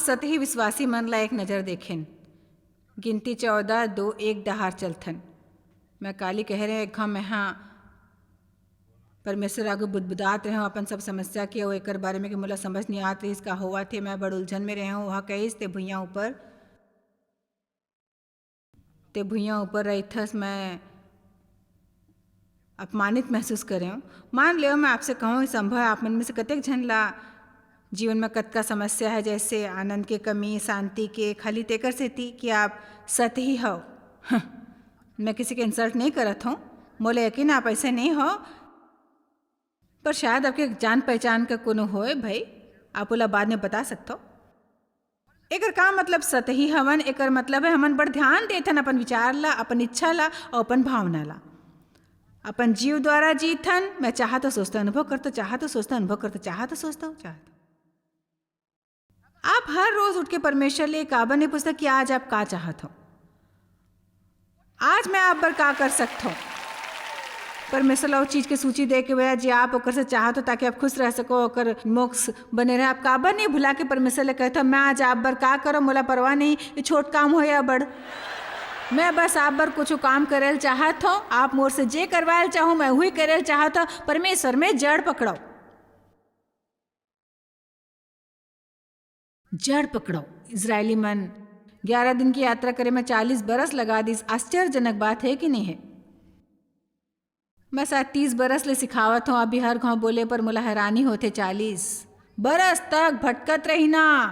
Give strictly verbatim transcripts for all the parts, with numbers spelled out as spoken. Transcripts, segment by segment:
सतही विश्वासी मन ला एक नजर देखेन। गिनती चौदह, दो, एक डहार चलथन। मैं काली कहे रहेंव, एक घांव मैं हा परमेश्वर आगू बुदबुदात रहेंव अपन सब समस्या के, अउ एकर बारे में कि मोला समझ नइ आत रहिस का होवत हे, मैं बड़ उलझन में रहेंव। ओहा कहिस, "ते भुइयां ऊपर, ते भुइयां ऊपर रहिथस, मैं अपमानित महसूस करेंव।" मान लेव, मैं आपसे कहूं, संभव हे आप मन में से कतेक झन ला जीवन में कतका समस्या हे, जैसे आनंद के कमी, शांति के, खाली तेकर सेती कि आप सतही हव। हं, मैं किसी के insult नइ करत हंव, मोला यकीन आप अइसे नइ हव, पर शायद आपके जान पहचान का कोनो होय भई, आप ओला बाद में बता सकथव। एकर का मतलब सतही हवन? एकर मतलब हे हमन बड़ ध्यान देथन अपन विचार ला, अपन इच्छा ला अउ अपन भावना ला। अपन जीव द्वारा जीथन, मैं चाहत हंव सोचथंव, अनुभव करथंव, चाहत हंव सोचथंव, अनुभव करथंव, चाहत हंव सोचथंव, चाहत हंव। आप हर रोज उठ के परमेश्वर ले काबर नइ पूछथव कि आज आप का चाहत हव? आज मैं आप बर का कर सकथंव? परमेश्वर ला ओ चीज के सूची दे के, भैया जी, आप ओकर से चाहत हव ताकि आप खुश रह सको, ओकर मोक्ष बने रहे। आप काबर नइ भुला के परमेश्वर ले कहथव, "मैं आज आप बर का करंव, मोला परवाह नहीं, ये छोट काम हो या बड़। मैं बस आप बर कुछ काम करे ल चाहत हंव, आप मोर से जे करवाए ल चाहव, मैं उही करे ल चाहत हंव।" परमेश्वर में जड़ पकड़व। जड़ पकड़व। इजरायली मन ग्यारह दिन के यात्रा करे में चालीस बरस लगा दिस। आश्चर्यजनक बात हे कि नइ हे? मैं शायद तीस बरस ले सिखावत हंव, अभी हर घांव बोले पर मोला हैरानी होथे, चालीस बरस तक भटकत रहिना।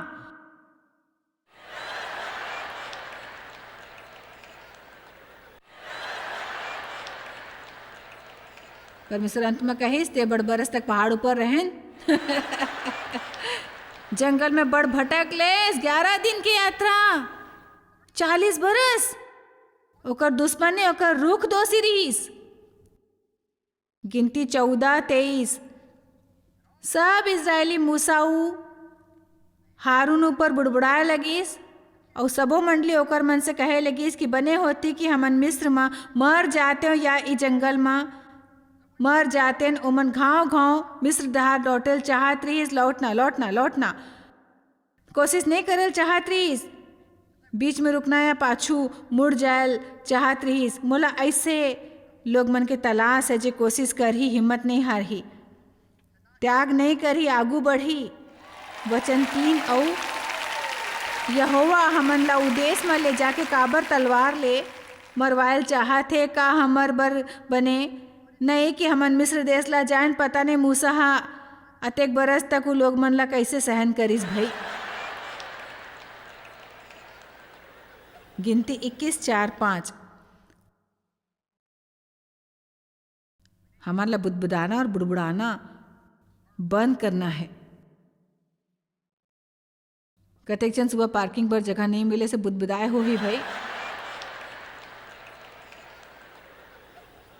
परमेश्वर अंत में कहिस, "ते बड़ बरस तक पहाड़ ऊपर रहेन।" जंगल में बड़ भटक लेस, ग्यारह दिन के यात्रा, चालीस बरस। ओकर दुश्मन ने ओकर रुख दोषी रिहिस। गिनती चौदह तेईस। सब इजरायली मूसा ऊ हारून ऊपर बुड़बुड़ाए लगिस, अऊ सबो मंडली ओकर मन से कहे लगिस कि बने होती कि हमन मिस्र म मर जातेन या ई जंगल म मर जातेन। ओमन घांव-घांव मिस्र डहार लौटेल चाहत रिहिस, लौटना, लौटना, लौटना। कोशिश नइ करेल चाहत रिहिस, बीच में रुकना या पाछू मुड़ जायल चाहत रिहिस। मोला अइसे लोग मन के तलाश हे, जे कोशिश करही, हिम्मत नइ हारही, त्याग नइ करही, आगू बढ़ही। वचन तीन अऊ यहोवा हमन ला उदेश म ले जाके काबर तलवार ले मरवायल चाहत हे? का हमर बर बने नइं कि हमन मिस्र देश ला जाएन? पता नइं मूसा ह अतेक बरस तक उ लोग मन ला कइसे सहन करिस भई। गिनती इक्कीस, चार, पाँच। हमन ला बुदबुदाना और बुड़बुड़ाना बंद करना हे। कतेक झन सुबह parking बर जगह नइ मिले से बुदबुदाए होही भई।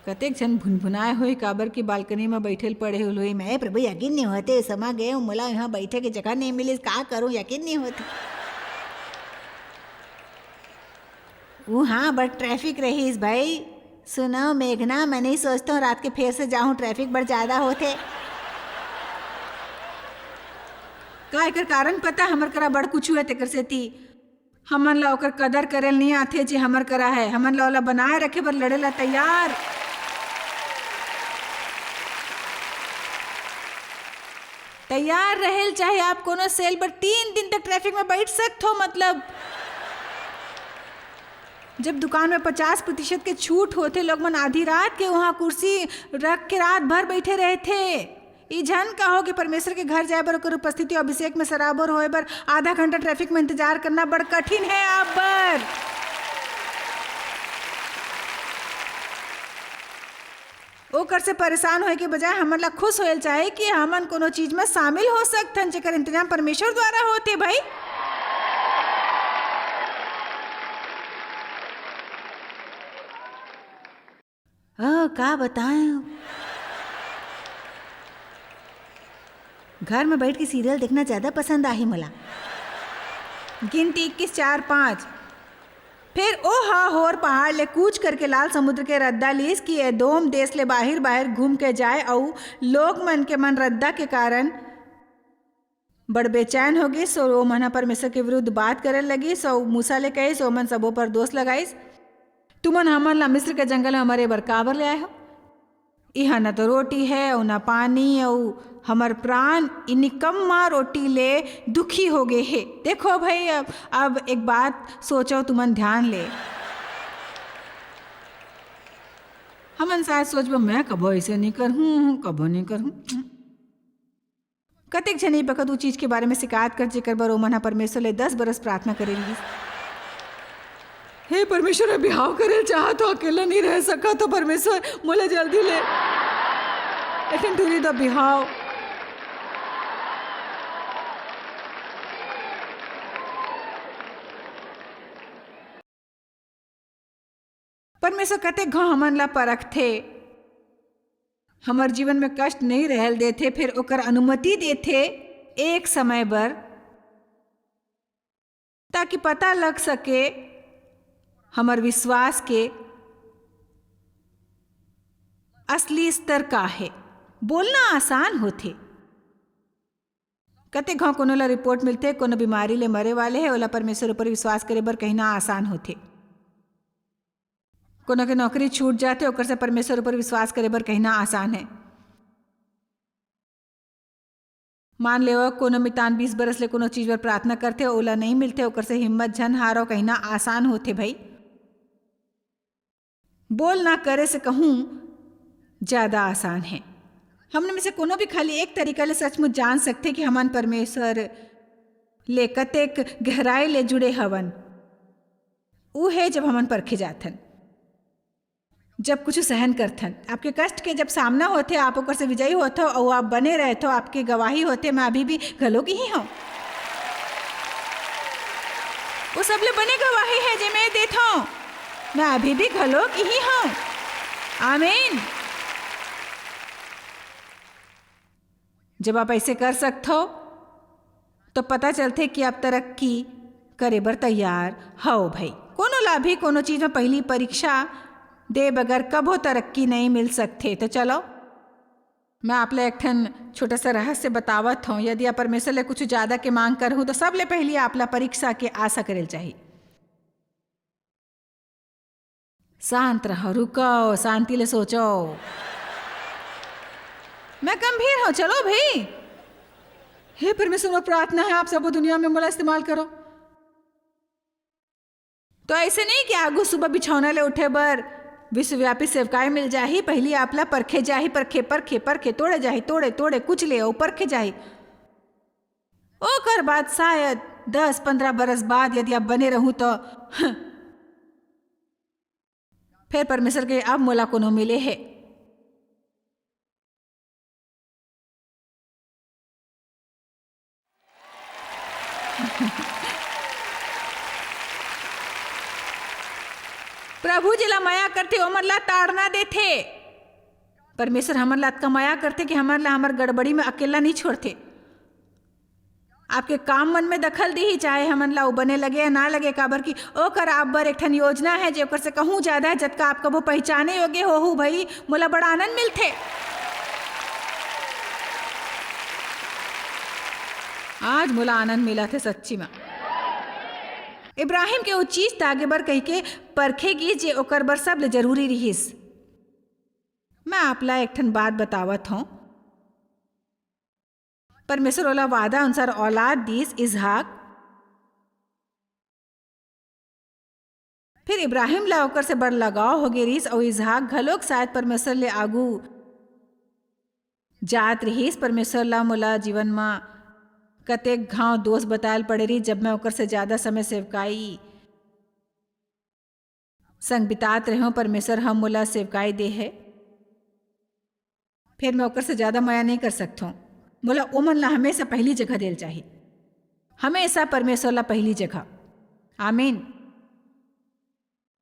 कतेक झन भुनभुनाए होही, काबर कि balcony म बइठे ल पड़े होही, "मैं प्रभु यकीन नइ होते, समा गे हूँ, मोला यहाँ बइठे के जगह नइ मिलिस, का करूँ, यकीन नइ होते।" उहाँ बड़ traffic रहिस भई। सुनव मेघना, मैं नइ सोचतों रात के फेर से जाहूँ, traffic बड़ ज्यादा होथे। का एकर कारण पता? हमर करा बड़ कुछु हे, तेकर सेती हमन ला ओकर कदर करे ल नइ आथे, जे हमर करा हे। हमन ला ओला बनाए रखे बर लड़े ला तैयार तैयार रहेल, चाहे आप कोनो सेल बर तीन दिन तक traffic में बइठ सकथो। मतलब, जब दुकान में पचास प्रतिशत के छूट होथे, लोग मन आधी रात के उहाँ कुर्सी रख के रात भर बइठे रहथे। ई झन कहो कि परमेश्वर के घर जाए बर, ओकर उपस्थिति अउ अभिषेक में सराबोर होए बर आधा घंटा traffic में इंतजार करना बड़ कठिन हे आप बर। ओकर से परेशान होए के बजाय हमन ला खुश होए ल चाही कि हमन कोनो चीज में शामिल हो सकथन, जेकर इंतजाम परमेश्वर द्वारा होथे भई। ओ, का बताएं? घर में बइठ के serial देखना ज्यादा पसंद आही मोला। गिनती इक्कीस, चार, पाँच। फेर ओह होर पहाड़ ले कूच करके लाल समुद्र के रद्दा लीस कि एदोम देस ले बाहिर-बाहिर घूम के जाए, अऊ लोग मन के मन रद्दा के कारण बड़ बेचैन हो गिस, अउ ओमन ह परमेसर के बिरुद्ध बात करे लगिस, अउ मूसा ले कहिस, ओमन सबो पर दोस लगाइस, "तुमन हमन ला मिस्र के जंगल म मरे बर काबर ले आय हव? इहां न तो रोटी हे, अउ न पानी, अउ हमर प्रान ए निकम्मा रोटी ले दुखी हो गे हे।" देखो भई, अब, अब एक बात सोचव तुमन ध्यान ले। हमन सायद सोचबो, "मैं कभो अइसे नइ करहूं, कभो नइ करहूं।" कतेक झन ए बखत ओ चीज के बारे म सिकायत कर, जेकर बर ओमन ह परमेसर ले दस बरस प्रार्थना करे रिहिस। "हे परमेसर, मैं बिहाव करे ल चाहत हंव, अकेल्ला नइ रह सकत हंव, परमेसर, मोला जल्दी ले एक ठन टूरी द बिहाव।" परमेसर कतेक घांव हमन ला परखथे, हमर जीवन म कष्ट नइ रहे ल देथे, फेर ओकर अनुमति देथे एक समय बर, ताकि पता लग सके हमर बिसवास के असली स्तर का हे। बोलना आसान होथे, कतेक घांव कोनो ला रिपोर्ट मिलथे, कोनो बीमारी ले मरे वाले हे, ओला परमेसर ऊपर बिसवास करे बर कहिना आसान होथे। कोनो के नौकरी छूट जाथे, ओकर से परमेसर ऊपर बिसवास करे बर कहिना आसान हे। मान लेवा, कोनो मितान बीस बरस ले कोनो चीज बर प्रार्थना करथे, ओला नइ मिलथे, ओकर से हिम्मत झन हारव, कहिना आसान होथे भई। बोल ना करे से कहूं ज्यादा आसान हे। हमन में से कोनो भी खाली एक तरीका ले सचमुच जान सकथे कि हमन परमेसर ले कतेक गहराई ले जुड़े हवन। ऊ हे जब हमन परखे जाथन, जब कुछू सहन करथन। आपके कष्ट के जब सामना होथे, आप ओकर से विजयी होथव अउ आप बने रहथव, आपके गवाही होथे, "मैं अभी भी घलोक इही हंव।" वो सबले बने गवाही हे जे मैं देथंव, "मैं अभी भी घलोक इही हंव।" आमीन। जब आप अइसे कर सकथव, तो पता चलथे कि आप तरक्की करे बर तैयार हव भई। कोनो ला भी कोनो चीज म पहिली परीक्षा दे बगैर कभो तरक्की नइ मिल सकथे। तो चलो, मैं आप ला एक ठन छोटा सा रहस्य बतावत हंव। यदि आप परमेसर ले कुछू ज्यादा के मांग करहू, तो सबले पहिली आप ला परीक्षा के आसा करे ल चाही। शांत रहो, रुको, शांति ले सोचो। मैं गंभीर हंव, चलो भई। हे परमेसर, मोर प्रार्थना हे, आप सबो दुनिया म मोला इस्तेमाल करो। तो अइसे नइ कि आगू सुबह बिछौना ले उठे बर विश्वव्यापी सेवकाई मिल जाही, पहिली आप ला परखे जाही, परखे, परखे, परखे, तोड़े जाही, तोड़े, तोड़े, कुचले अउ परखे जाही। ओकर बाद शायद दस पन्द्रह बरस बाद यदि आप बने रहू तो, हं, फेर परमेसर के अब मोला कोनो मिले हे। प्रभु जेला मया करथे, ओमन ला ताड़ना देथे। परमेसर हमन ला अतका मया करथे कि हमन ला हमर गड़बड़ी म अकेल्ला नइ छोड़थे। आपके काम मन म दखल दिही, चाहे हमन ला वो बने लगे या ना लगे, काबर कि ओकर आप बर एक ठन योजना हे, जे ओकर से कहूं ज्यादा हे, जतका आप कभू पहिचाने योग्य होहू भई, मोला बड़ा आनंद मिलथे। आज मोला आनंद मिलत हे सच्ची म। इब्राहिम के वो चीज तागे बर कहिके परखे गिस, जे ओकर बर सबले जरूरी रिहिस। मैं आप ला एक ठन बात बतावत हंव। परमेसर ओला वादा अनुसार औलाद दीस, इसहाक। फेर इब्राहिम ला ओकर से बड़ लगाव होगे रिहिस, अउ इसहाक घलोक शायद परमेसर ले आगू जात रिहिस। परमेसर ला मोला जीवन म कतेक घांव दोस बताय ल पड़े रिहिस, जब मैं ओकर से ज्यादा समय सेवकाई संग बितात रहेंव। परमेसर ह मोला सेवकाई दे हे, फेर मैं ओकर से ज्यादा मया नइ कर सकथंव। मोला ओमन ला हमेसा पहिली जगह दे ल चाही, हमेसा परमेसर ला पहिली जगह। आमीन।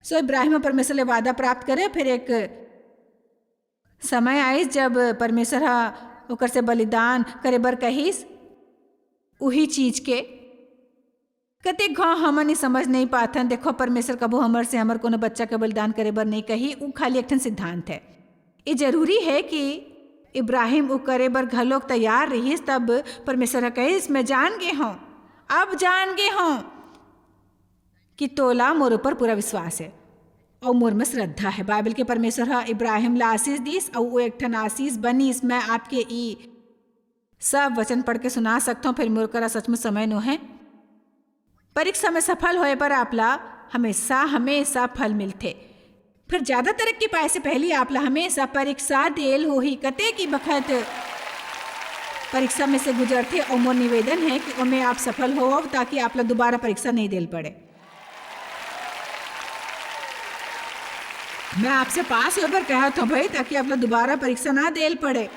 So इब्राहिम ह परमेसर ले वादा प्राप्त करे, फेर एक समय आइस, जब परमेसर ह ओकर से बलिदान करे बर कहिस, उही चीज के। कतेक घांव हमन ए समझ नइ पाथन, देखो, परमेसर कभू हमर से हमर कोनो बच्चा के बलिदान करे बर नइ कही, ऊ खाली एक ठन सिद्धांत हे। ए जरूरी हे कि इब्राहिम उ करे बर घलोक तैयार रिहिस, तब परमेसर ह कहिस, "मैं जान गे हंव, अब जान गे हंव कि तोला मोर ऊपर पूरा विश्वास हे अउ मोर में श्रद्धा हे।" बाइबल के परमेसर ह इब्राहिम ला आशीष दिस अउ वो एक ठन आशीष बनिस। मैं आपके ई सब वचन पढ़ के सुना सकथंव, फेर मोर करा सचमुच समय नोहे। परीक्षा में सफल होए बर आप ला हमेशा, हमेशा फल मिलथे। फेर ज्यादा तरक्की पाए से पहिली आप ला हमेशा परीक्षा देल होही। कतेक ही बखत परीक्षा में से गुजरथे, अउ मोर निवेदन हे कि ओमे आप सफल होवव, ताकि आप ला दोबारा परीक्षा नहीं देल पड़े। मैं आपसे पास होए बर कहत हंव भाई, ताकि आप ला दोबारा परीक्षा ना देल पड़े।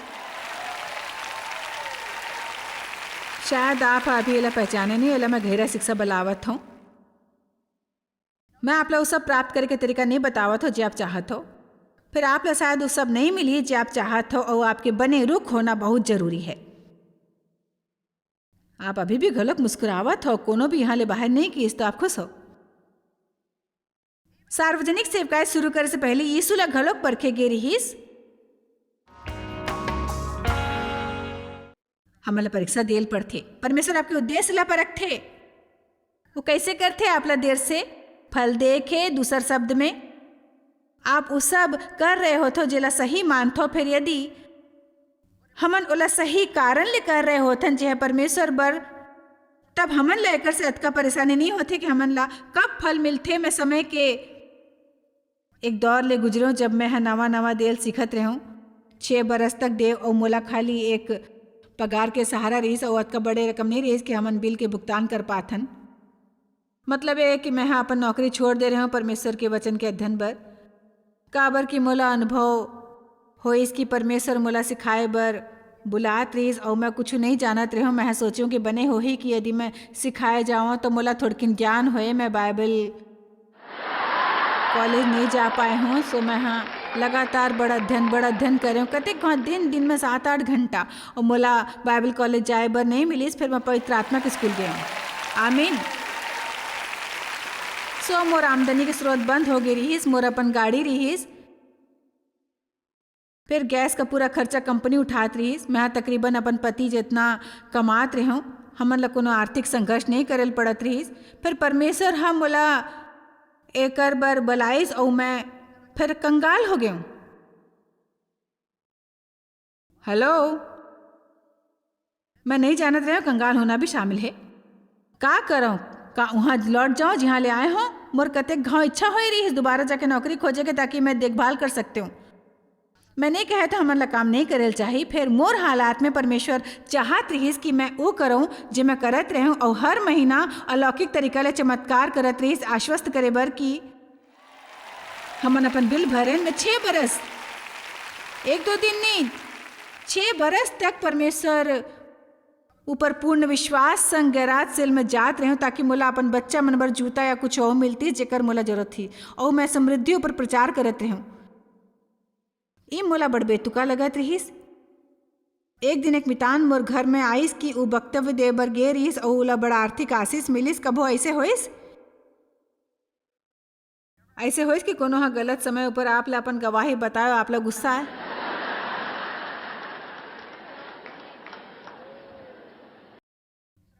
शायद आप अभी एला पहचाने नहीं, एला मैं गहिरा शिक्षा बलावत हंव। मैं आप ला वो सब प्राप्त करे के तरीका नहीं बतावत हंव, जे आप चाहत हव। फेर आप ला शायद वो सब नहीं मिली, जे आप चाहत हव, अउ आपके बने रुख होना बहुत जरूरी हे। आप अभी भी घलोक मुस्कुरावत हव, कोनो भी इहां ले बाहिर नहीं गिस, त आप खुश हव। सार्वजनिक सेवकाई शुरू करे से पहिली यीसू ला घलोक परखे गे रिहिस। हमन ला परीक्षा देल पड़थे। परमेसर आपके उद्देश्य ला परखथे। वो कइसे करथे? आप ला देर से फल दे के, दूसर शब्द में, आप वो सब कर रहे होथव, जेला सही मानथव। फेर यदि हमन ओला सही कारण ले कर रहे होथन, जेह परमेसर बर, तब हमन ला एकर से अतका परेशानी नहीं होथे कि हमन ला कब फल मिलथे। मैं समय के एक दौर ले गुजरेंव, जब मैं ह नवा-नवा देल सीखत रहेंव। छह बरस तक देव अउ मोला खाली एक पगार के सहारा रहिस अउ अतका बड़े रकम नहीं रहिस कि हमन बिल के भुगतान कर पाथन। मतलब ये कि मैं ह अपन नौकरी छोड़ दे रहेंव परमेसर के वचन के अध्ययन बर, काबर कि मोला अनुभव होइस कि परमेसर मोला सिखाए बर बुलात रहिस अउ मैं कुछु नहीं जानत रहेंव। मैं ह सोचेंव कि बने होही कि यदि मैं सिखाए जावंव, त मोला थोड़किन ज्ञान होए। मैं बाइबल कॉलेज नहीं जा पाए हंव, सो मैं ह लगातार बड़ अध्ययन, बड़ अध्ययन करेंव। कतेक घंटा दिन, दिन में सात आठ घंटा, अउ मोला बाइबल कॉलेज जाए बर नहीं मिलिस। फेर मैं पवित्र आत्मा के स्कूल गेंव। आमीन। सो मोर आमदनी के स्रोत बंद हो गे रिहिस, मोर अपन गाड़ी रिहिस। फेर गैस का पूरा खर्चा कंपनी उठात रिहिस। मैं तकरीबन अपन पति जेतना कमात रहेंव, हमन ला कोनो आर्थिक संघर्ष नहीं करे ल पड़त रिहिस। फेर परमेसर ह मोला एकर बर बलाइस अउ मैं फेर कंगाल हो गेंव। हेलो, मैं नहीं जानत रहेंव कंगाल होना भी शामिल हे। का करंव? का उहां लौट जावंव, जिहां ले आए हंव? मोर कतेक घांव इच्छा होए रिहिस दोबारा जाके नौकरी खोजे के, ताकि मैं देखभाल कर सकतेंव। मैं नहीं कहत हंव हमन ला काम नहीं करे ल चाही, फेर मोर हालात में परमेसर चाहत रिहिस कि मैं वो करंव, जे मैं करत रहेंव, अउ हर महीना अलौकिक तरीका ले चमत्कार करत रिहिस, आश्वस्त करे बर कि हमन अपन बिल भरेन। मैं छह बरस, एक दो दिन नहीं, छह बरस तक परमेसर ऊपर पूर्ण विश्वास संग गैराज सेल में जात रहेंव, ताकि मोला अपन बच्चा मन बर जूता या कुछ अउ मिलतिस, जेकर मोला जरूरत ही, अउ मैं समृद्धि ऊपर प्रचार करत रहेंव। ई मोला बड़ बेतुका लगत रिहिस। एक दिन एक मितान मोर घर में आइस कि ऊ वक्तव्य दे बर गे रिहिस अउ ओला बड़ा आर्थिक आशीष मिलिस। कभो अइसे होइस? अइसे होइस कि कोनो ह गलत समय ऊपर आप ला अपन गवाही बताए, आप ला गुस्सा आए?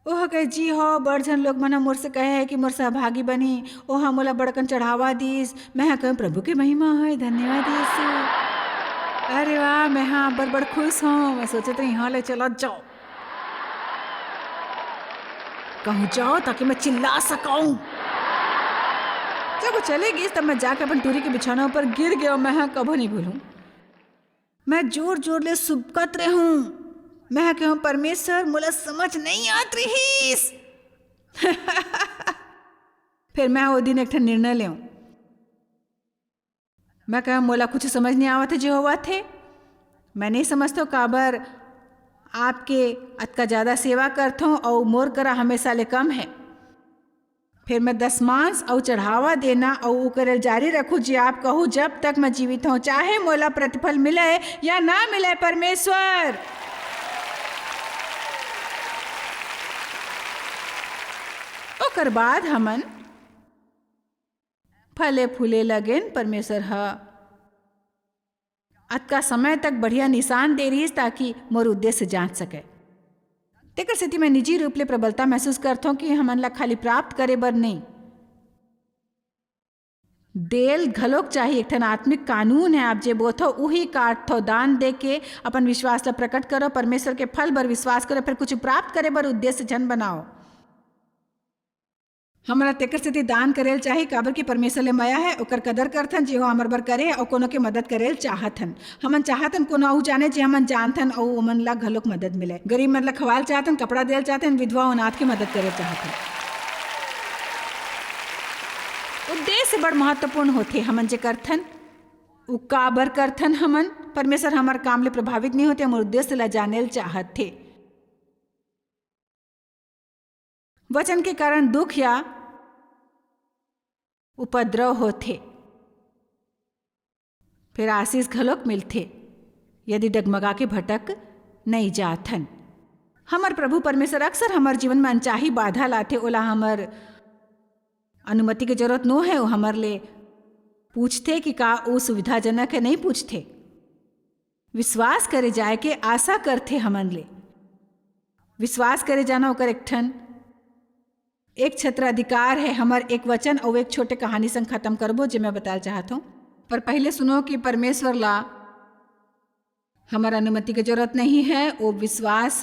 ओह कहे, "जी हो, बड़ झन लोग मन ह मोर से कहे हे कि मोर सहभागी बनही।" ओह मोला बड़कन चढ़ावा दिस। मैं ह कहूँ, "प्रभु के महिमा होय, धन्यवाद यीशु।" अरे वाह, मैं ह बड़ बड़ खुश हूँ। मैं सोचत रही, "हाँ, ले चला जाओ।" कहूँ जाओ ताकि मैं चिल्ला सकूं। जब वो चले गिस, तब मैं जाके अपन टूरी के बिछौना ऊपर गिर गेंव। मैं ह कभो नहीं भूलूं। मैं जोर जोर ले सुबकत रहूं। मैं ह कहूं, "परमेश्वर, मोला समझ नहीं आत रहीस।" फिर मैं वो दिन एक ठन निर्णय लेंव। मैं कहूं, "मोला कुछ समझ नहीं आवत हे, जे होवत हे। मैं नहीं समझत हों, काबर आपके अतका ज्यादा सेवा करत हों अउ मोर करा हमेशा ले कम हे।" फिर मैं दसमांश अउ चढ़ावा देना अउ ओकरे जारी रखूं, जे आप कहू, जब तक मैं जीवित हों, चाहे मोला प्रतिफल मिले या ना मिले, परमेश्वर। ओकर बाद हमन फले फूले लगेन। परमेश्वर ह अतका समय तक बढ़िया निशान दे रहिस, ताकि मोर उद्देश्य जांच सके। तेकर सेती मैं निजी रूप ले प्रबलता महसूस करथौं कि हमन ला खाली प्राप्त करे बर नहीं, देल घलोक चाही। एक ठन आत्मिक कानून है, आप जे बोथो, उही काटथो। दान दे के अपन विश्वास ला प्रकट करो, परमेश्वर के फल बर विश्वास करो, फिर कुछ प्राप्त करे बर उद्देश्य झन बनाओ। हमन ला तेकर सेती दान करेल चाही, काबर कि परमेश्वर ले मया है, ओकर कदर करथन, जेहो हमर बर करे हे, अउ कोनो के मदद करेल चाहथन। हमन चाहथन कोनो अउ जाने, जे हमन जानथन, अउ ओमन ला घलोक मदद मिले। गरीब मन ला खवाल चाहथन, कपड़ा देल चाहथन, विधवा अनाथ के मदद करेल चाहथन। उद्देश्य बड़ महत्वपूर्ण होथे। हमन जे करथन, उ काबर करथन? हमन, परमेश्वर हमर काम ले प्रभावित नहीं होथे, हमर उद्देश्य ला जानेल चाहथे। वचन के कारण दुख या उपद्रव होथे, फिर आशीष घलोक मिलथे, यदि डगमगा के भटक नइ जाथन। हमर प्रभु परमेश्वर अक्सर हमर जीवन में अनचाही बाधा लाथे, ओला हमर अनुमति के जरूरत नो है। वो हमर ले पूछथे कि का वो सुविधाजनक है, नहीं पूछथे। विश्वास करे जाए के आशा करथे हमन ले। विश्वास करे जाना ओकर एक ठन एक छत्र अधिकार है। हमर एक वचन अउ एक छोटे कहानी संग खत्म करबो, जे मैं बताल चाहत हूँ। पर पहले सुनो कि परमेश्वर ला हमर अनुमति के जरूरत नहीं है। वो विश्वास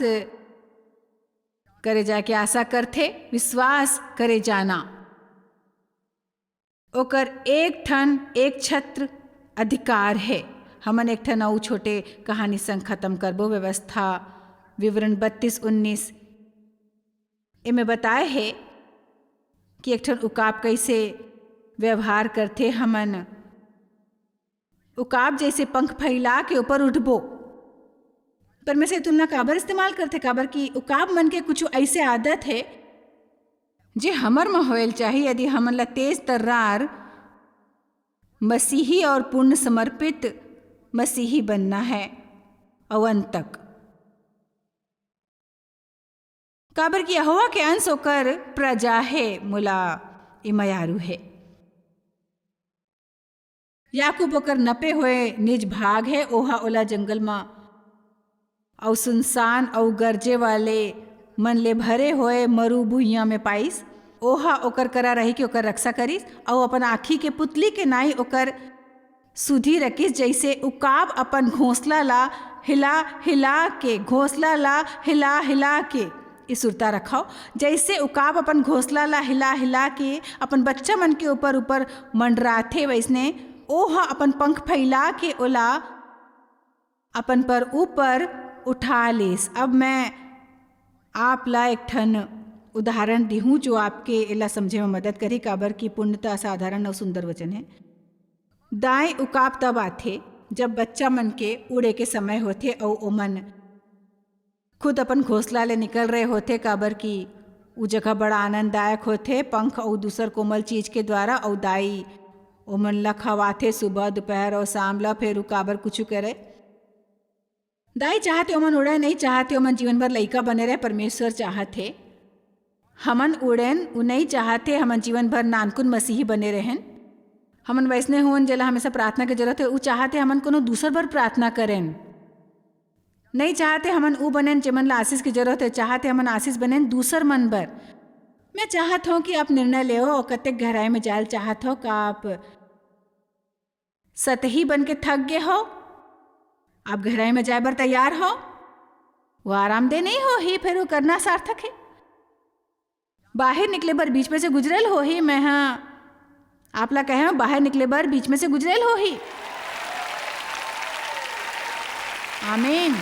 करे जाए के आशा करथे। विश्वास करे जाना ओकर एक ठन एक छत्र अधिकार है। हमन एक ठन अउ छोटे कहानी संग खत्म करबो। व्यवस्था विवरण बत्तीस उन्नीस एमे बताए हे कि एक ठन उकाब कइसे व्यवहार करथे। हमन उकाब जइसे पंख फैला के ऊपर उठबो। परमेश्वर ये तुलना काबर इस्तेमाल करथे? काबर कि उकाब मन के कुछ ऐसे आदत है, जे हमर म होयल चाही। यदि हमन ला तेज तर्रार मसीही और पूर्ण समर्पित मसीही बनना है, अउ अंत तक। काबर कि यहोवा के अंश ओकर प्रजा हे, मोला ए मयारू हे। याकूब ओकर नपे होए निज भाग हे, ओहा ओला जंगल म अउ सुनसान अउ गरजे वाले मन ले भरे होए मरू भुइयां में पाइस। ओहा ओकर करा रहिके ओकर रक्षा करिस, अउ अपन आँखी के पुतली के नाई ओकर सुधी रखिस, जइसे उकाब अपन घोंसला ला हिला हिला के, घोंसला ला हिला हिला के, ई सुरता रखव, जइसे उकाब अपन घोंसला ला हिला हिला के अपन बच्चा मन के ऊपर, ऊपर मंडराथे, वइसने ओह अपन पंख फैला के ओला अपन पर ऊपर उठा लेस। अब मैं आप ला एक ठन उदाहरण दिहूं, जो आपके एला समझे में मदद करही, काबर कि पूर्णतः असाधारण अउ सुंदर वचन हे। दाएं उकाब तब आथे, जब बच्चा मन के उड़े के समय होथे अउ ओमन खुद अपन घोंसला ले निकल रहे होथे, काबर कि उ जगह बड़ा आनंददायक होथे, पंख अउ दूसर कोमल चीज के द्वारा। अउ दाई ओमन ला खवाथे सुबह, दोपहर अउ शाम ला, फेर उ काबर कुछु करे? दाई चाहत हे ओमन उड़े, नहीं चाहत हे ओमन जीवन भर लइका बने रहे, परमेश्वर चाहत हे हमन उड़ेन, उ नहीं चाहत हे हमन जीवन भर नानकुन मसीही बने रहेन। हमन वैसने होन, जेला हमेशा प्रार्थना के जरूरत हे, उ चाहत हे हमन कोनो दूसर बर प्रार्थना करेन। नहीं चाहत हे हमन उ बनेन, जेमन ला आशीष के जरूरत हे, चाहत हे हमन आशीष बनेन दूसर मन बर। मैं चाहत हूँ कि आप निर्णय लेव, कतेक गहराई में जायल चाहत हो, का आप सतही बन के थक गे हो, आप गहराई में जाए बर तैयार हो। वो आरामदेह नहीं होही, फिर वो करना सार्थक हे। बाहर निकले बर बीच में से गुजरेल होही। मैं हा आप ला कहे, बाहर निकले बर बीच में से गुजरेल होही। आमीन।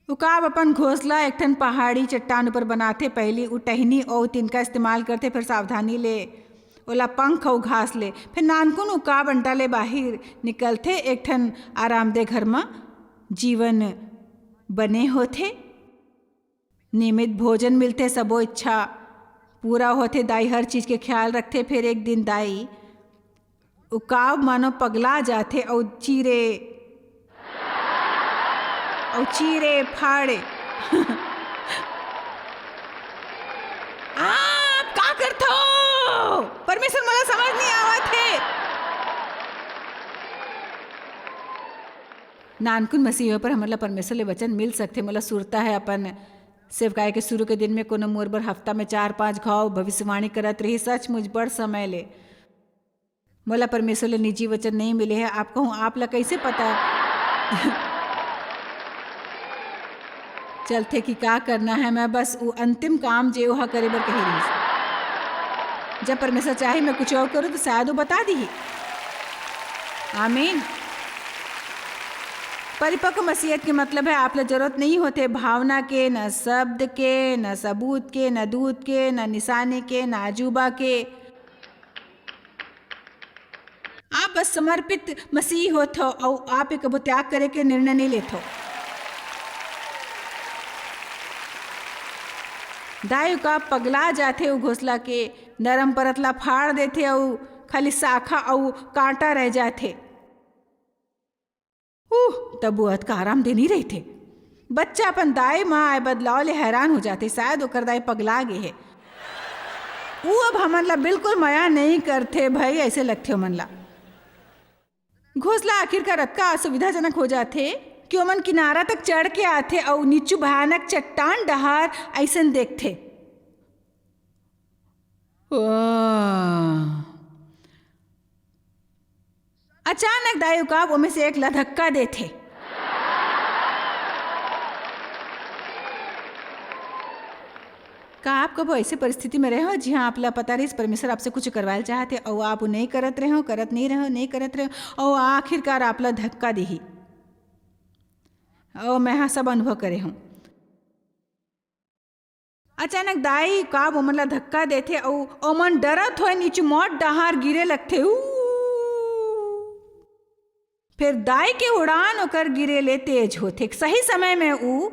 उकाब अपन घोंसला एक ठन पहाड़ी चट्टान ऊपर बनाथे। पहिली उ टहनी अउ तिनका इस्तेमाल करथे, फिर सावधानी ले ओला पंख अउ घास ले, फिर नानकुन उकाब अंटा ले बाहिर निकलथे। एक ठन आरामदेह घर म जीवन बने होथे, नियमित भोजन मिलथे, सबो इच्छा पूरा होथे। दाई हर चीज के ख्याल रखथे। फिर एक दिन दाई उकाब मानो पगला जाथे अउ चीरे, अउ चीरे फाड़े। आप का करथो? परमेश्वर, मोला समझ नहीं आवत हे। नानकुन मसीह होय पर हमन ला परमेश्वर ले वचन मिल सकथे। मोला सुरता है अपन सेवकाई के शुरू के दिन में कोनो मोर बर हफ्ता में चार पांच घाव भविष्यवाणी करत रही, सचमुच बड़ समय ले। मोला परमेश्वर ले निजी वचन नहीं मिले है। आप कहूँ, आप ला कैसे पता चलथे कि का करना है? मैं बस वो अंतिम काम जे ओहा करे बर कहे रहिस। जब परमेश्वर चाहे मैं कुछ और करूँ तो शायद वो बता दी। आमीन। परिपक्व मसीहत के मतलब है आप ला जरूरत नहीं होथे भावना के, न शब्द के, न सबूत के, न दूत के, न निशानी के, न अजूबा के। आप बस समर्पित मसीही होथो अउ आप एक कभू त्याग करे के निर्णय नहीं लेथो। दाई का पगला जाथे, उ घोसला के नरम परत ला फाड़ देथे अउ खाली शाखा अउ कांटा रह जाथे। उह, तब वो अतका आराम देनी रहिथे। बच्चा अपन दाई माँ आए बदलाव ले हैरान हो जाथे, शायद ओकर दाई पगला गे हे। वो अब हमन ला बिल्कुल मया नहीं करथे भाई, ऐसे लगथे ओमन ला। घोसला आखिरकार अतका असुविधाजनक हो जाथे कि ओमन किनारा तक चढ़ के आथे अउ नीचू भयानक चट्टान डहार अइसन देखथे। ओह। अचानक दाई उकाब ओमे से एक ला धक्का देथे। का आप कभू ऐसे परिस्थिति में रहे हो, जिहां आप ला पता रहिस परमेश्वर आपसे कुछ करवाए ल चाहत हे, अउ आप वो नहीं करत रहे हो, करत नहीं रहे हो, नहीं करत रहे हो, अउ आखिरकार आप ला धक्का दिही? अउ मैं हा सब अनुभव करे हूँ। अचानक दाई उकाब ओमन ला धक्का देथे अउ ओमन डरत होए नीचू मौत डहार गिरे लगथे। ऊ! फेर दाई के उड़ान ओकर गिरे ले तेज होथे। सही समय में ऊ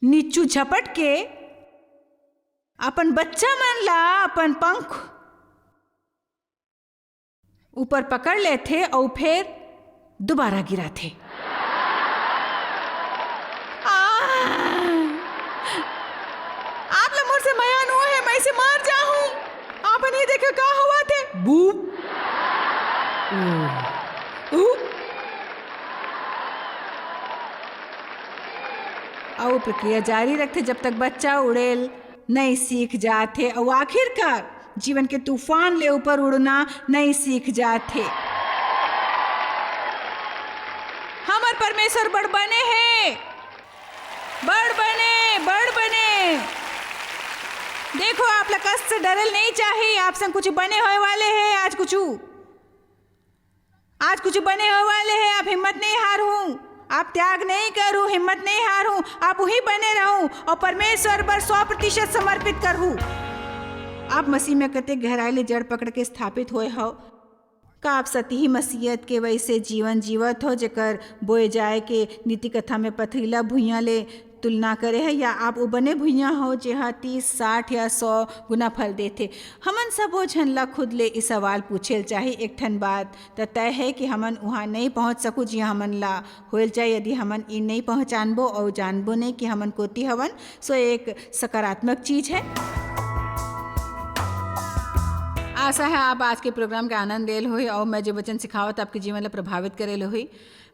नीचू झपट के अपन बच्चा मन ला अपन पंख ऊपर पकड़ लेथे अउ फेर दोबारा गिराथे। आ! आप ला मोर से मया नो हे, मैं इसे मर जाहूं। आप नहीं देखे का हुआ थे? बूप। ऊ। ऊ। अउ प्रक्रिया जारी रखथे, जब तक बच्चा उड़ेल नहीं सीख जाथे अउ आखिरकार जीवन के तूफान ले ऊपर उड़ना नहीं सीख जाथे। हमर परमेश्वर बड़ बने हे, बड़ बने, बड़ बने। देखो, आप ला कष्ट से डरल नहीं चाहिए, आप संग कुछ बने होए वाले हे। आज कुछ आज कुछ बने होए वाले हे, आप हिम्मत नहीं हारहू, आप त्याग नहीं करू, हिम्मत नहीं हारहू, आप वही बने रहू अउ परमेश्वर बर सौ प्रतिशत समर्पित करहू। आप मसीह में कतेक गहराई ले जड़ पकड़ के स्थापित होए हव? का आप सतही मसीहत के वैसे जीवन जीवत हो, जेकर बोए जाए के नीति कथा में पथरीला भुइयां ले तुलना करे है, या आप वो बने भुइयां हो, जेहा तीस, साठ या सौ गुना फल देथे? हमन सबो झन ला खुद ले ई सवाल पूछे ल चाही। एक ठन बात त तय है कि हमन उहाँ नहीं पहुँच सकू, जिहाँ हमन ला होए ल चाही, यदि हमन ई नहीं पहचानबो अउ जानबो नहीं कि हमन कोती हवन। सो एक सकारात्मक चीज है। आशा है आप आज के प्रोग्राम के आनंद लेल होही अउ मैं जो वचन सिखावत आपके जीवन ला प्रभावित करे ल होही।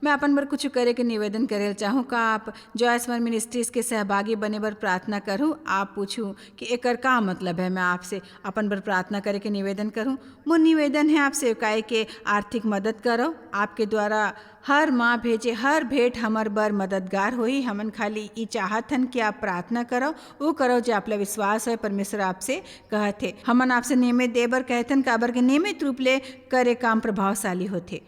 मैं अपन बर कुछ करे के निवेदन करे ल चाहूँ। का आप जॉयस मर मिनिस्ट्रीज के सहभागी बने बर प्रार्थना करूँ? आप पूछू कि एकर का मतलब है? मैं आपसे अपन बर प्रार्थना करे के निवेदन करूँ। मोर निवेदन है, आप सेवकाई के आर्थिक मदद करो। आपके द्वारा हर माह भेजे हर भेंट हमर बर मददगार होही। हमन खाली ई चाहत हन कि आप प्रार्थना करो, वो करो जो आप ला विश्वास होए परमेश्वर आपसे कहत हे। हमन आपसे नियमित दे बर कहत हन, काबर के नियमित रूप ले करे काम प्रभावशाली होथे।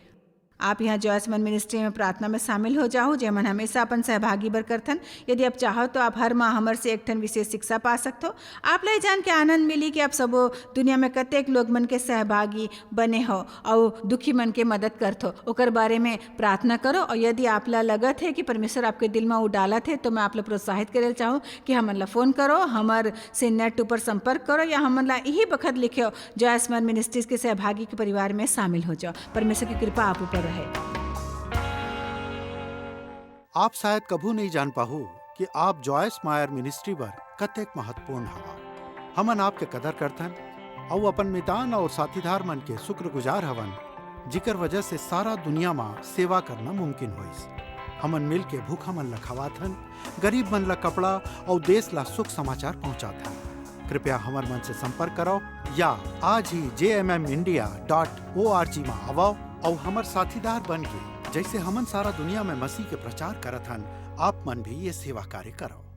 आप यहाँ जॉयस मन मिनिस्ट्री में प्रार्थना में शामिल हो जाओ, जेमन हमेशा अपन सहभागी बर करथन। यदि आप चाहो तो आप हर माह हमर से एक ठन विशेष शिक्षा पा सकथो। आप ला ये जान के आनंद मिली कि आप सबो दुनिया में कतेक लोग मन के सहभागी बने हो अउ दुखी मन के मदद करथो, ओकर बारे में प्रार्थना करो। और यदि आप ला लगत है कि परमेश्वर आपके दिल में वो डालत है, तो मैं आप ला प्रोत्साहित करे ल चाहूँ कि हमन ला फोन करो, हमर से नेट ऊपर संपर्क करो, या हमन ला यही बखत लिखो, जॉयस मन मिनिस्ट्रीज के सहभागी के परिवार में शामिल हो जाओ। परमेश्वर की कृपा आप ऊपर रहे। आप शायद कभू नहीं जान पाहू कि आप जॉयस मायर मिनिस्ट्री बर कतेक महत्वपूर्ण हवा। हमन आपके कदर करथन अउ अपन मितान अउ साथीदार मन के शुक्रगुजार हवन, जिकर वजह से सारा दुनिया म सेवा करना मुमकिन होइस। हमन मिल के भूखा मन ल खवाथन, गरीब मन ल कपड़ा अउ देश ल सुख समाचार पहुंचाथन। कृपया हमर मन से संपर्क करव या आज ही J M M India dot O R G म आवव अउ हमर साथीदार बन के, जइसे हमन सारा दुनिया में मसीह के प्रचार करत हन, आप मन भी ये सेवा कार्य करव।